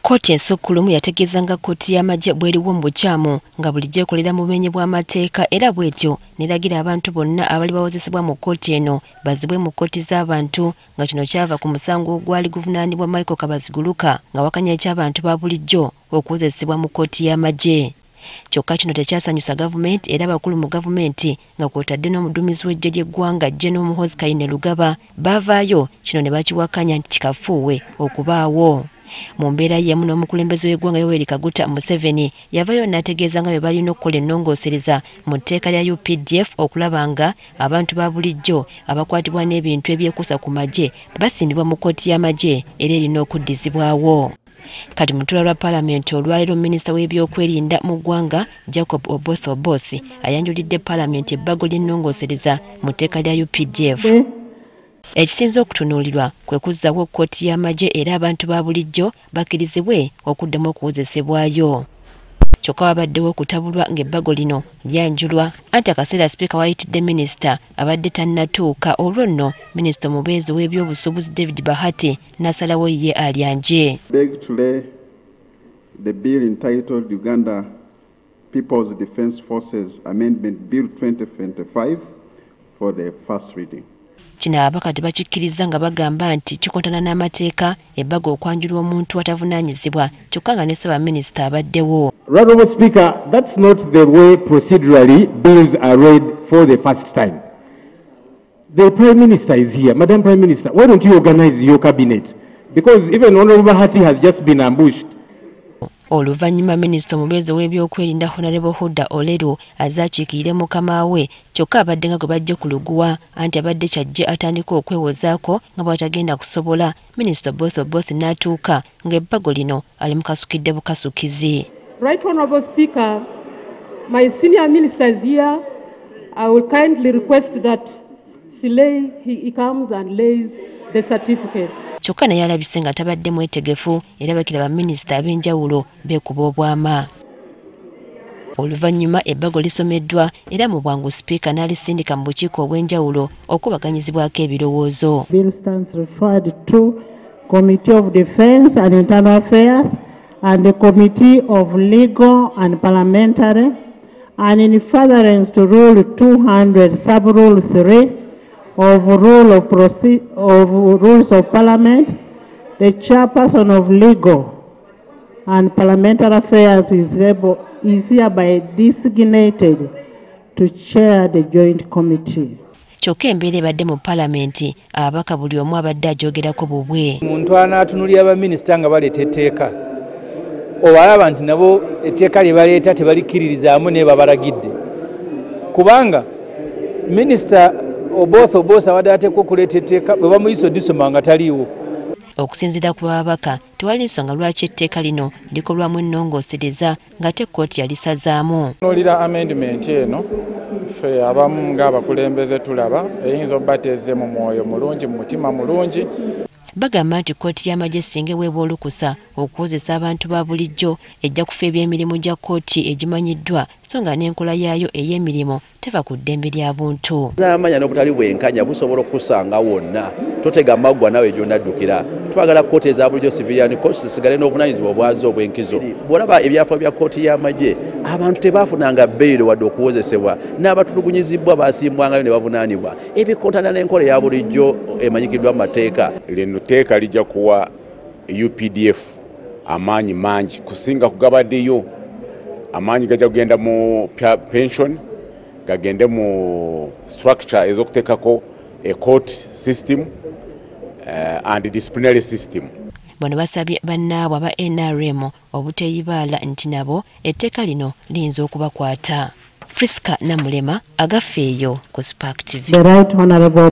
Kkooti ensukkulumu yategeeza nga kkooti y'amagye bw'eriwo mu bukyamu nga bulijjo ekolera mu bumenyi bw'amateeka era bw'etyo n'eragira abantu bonna abali bawozesebwa mu kkooti eno bazzibwe mu kkooti z'abantu nga kino kyava ku musango ogwali guvunaanibwa Michael Kabaziguluka nga wakanya eky'abantu ba bulijjo okuwozesebwa mu kkooti y'amagye. Kyokka kino tekyasanyusa gavumenti era abakulu mu gavumenti nga kw'otadde n'omuduumizi w'eggye ly'eggwanga General Muhoozi Kainerugaba baavaayo kino ne bakiwakanya nti kikafuuwe okubaawo. Mu mbeera y'emu n'omukulembeze w'eggwanga Yoweri Kaguta Museveni yavaayo n'ategeeza nga bwe balina okukola ennongoosereza mu tteeka lya UPDF okulaba nga abantu ba bulijjo abakwatibwa n'ebintu ebyekuusa ku magye basimbibwa mu kkooti y'amagye era erina okuddizibwawo. Kati mu lutuula lwa Paalamenti olwaleero minisita w'ebyokwerinda mu ggwanga Jacob Oboth Oboth ayanjulidde Paalamenti ebbago ly'ennongoosereza mu tteeka lya UPDF. Ekisinze okutunuulirwa kwe kuzzaawo kkooti y'amagye era abantu ba bulijjo bakkirizibwe okuddamu okuwozesebwayo. Kyokka wabaddewo okutabulwa ng'ebbago lino lyanjulwa anti akaseera sipiika wayitidde minisita abadde tannatuuka olwo nno minisita omubeezi w'ebyobusuubuzi David Bahati n'asalawo ye alyanje. Beg to lay the bill entitled Uganda People's Defence Forces Amendment Bill 2025 for the first reading. Kino ababaka tebakikkiriza nga bagamba nti kikontana n'amateeka ebbago okwanjulwa omuntu atavunaanyizibwa kyokka nga ne ssaabaminisita abaddewo. Honorable Speaker, that's not the way procedurally bills are read for the first time. The Prime Minister is here. Madam Prime Minister, why don't you organize your cabinet? Because even Honorable Bahati has just been ambushed. Oluvannyuma minisita omubeezi w'ebyokwerinda Honorable Huda Oleru azze akiikirire mukama we kyokka abadde nga gwe bajja ku luguwa anti abadde kyajje atandika okwewozaako nga bw'atagenda kusobola. Minisita Oboth Oboth n'atuuka ng'ebbago lino alimukasukidde bukasukizi. Right Honorable Speaker, my senior minister is here. I will kindly request that he comes and lays the certificate. Kyokka naye alabise nga tabadde mwetegefu era bakira baminisita ab'enjawulo beekuba obwama. Oluvannyuma ebbago lisomeddwa era mu bwangu sipiika n'alisindika mu bukiiko obw'enjawulo okubaganyizibwako ebirowoozo. Bill stands referred to Committee of Defence and Internal Affairs and the Committee of Legal and Parliamentary, and in furtherance to Rule 200 Sub-Rule 3 of Rules of Parliament, the Chairperson of Legal and Parliamentary Affairs is hereby designated to chair the joint committee. Kyokka embeera ebadde mu Paalamenti ababaka buli omu abadde ajogerako bubwe. Omuntu anaatunuulira baminisita nga baleeta etteeka obalaba nti nabo etteeka lye baleeta tebalikkiririzaamu naye babalagidde, kubanga minisita Oboth Oboth abadde ateekwa okuleeta etteeka bwe bamuyisa odisoma nga taliiwo. Okusinziira ku babaka tewali nsonga lwaki etteeka lino likolwamu ennongoosereza ng'ate kkooti yalisazaamu. Tunuulira amendment eno ffe abamu ng'abakulembeze tulaba eyinza obba tezze mu mwoyo mulungi mu mutima mulungi. Bagamba nti kkooti y'amagye singa eweebwa olukusa okuwozesa abantu ba bulijjo ejja kufa eby'emirimu gya kkooti egimanyiddwa so nga n'enkola yaayo ey'emirimu teva ku ddembe lya buntu. Amanya n'obutali bwenkanya busobola okukusanga wonna, totega maggwa nawe gy'onaddukira. Twagala kkooti eza bulijjo civilian courts zisigale n'obuvunaanyizibwa obwazo obw'enkizo. Bw'olaba ebyafa bya kkooti y'amagye abantu tebaafunanga bbeiro wadde okuwozesebwa n'abatulugunyizibwa baasimbwangayo ne bavunaanibwa ebikontana n'enkola eya bulijjo emanyikiddwa mu mateeka. Lino tteeka lijja kuwa UPDF amaanyi mangi kusinga kugabaddeyo. Amaanyi gajja kugenda mu pension, gagende mu structure ez'okuteekako a court system and disciplinary system. Bano basabye bannaabwe aba NRM obuteeyibaala nti nabo etteeka lino liyinza okubakwata. Friska Namulema agafeeyo ku Spark TV. The Right Honorable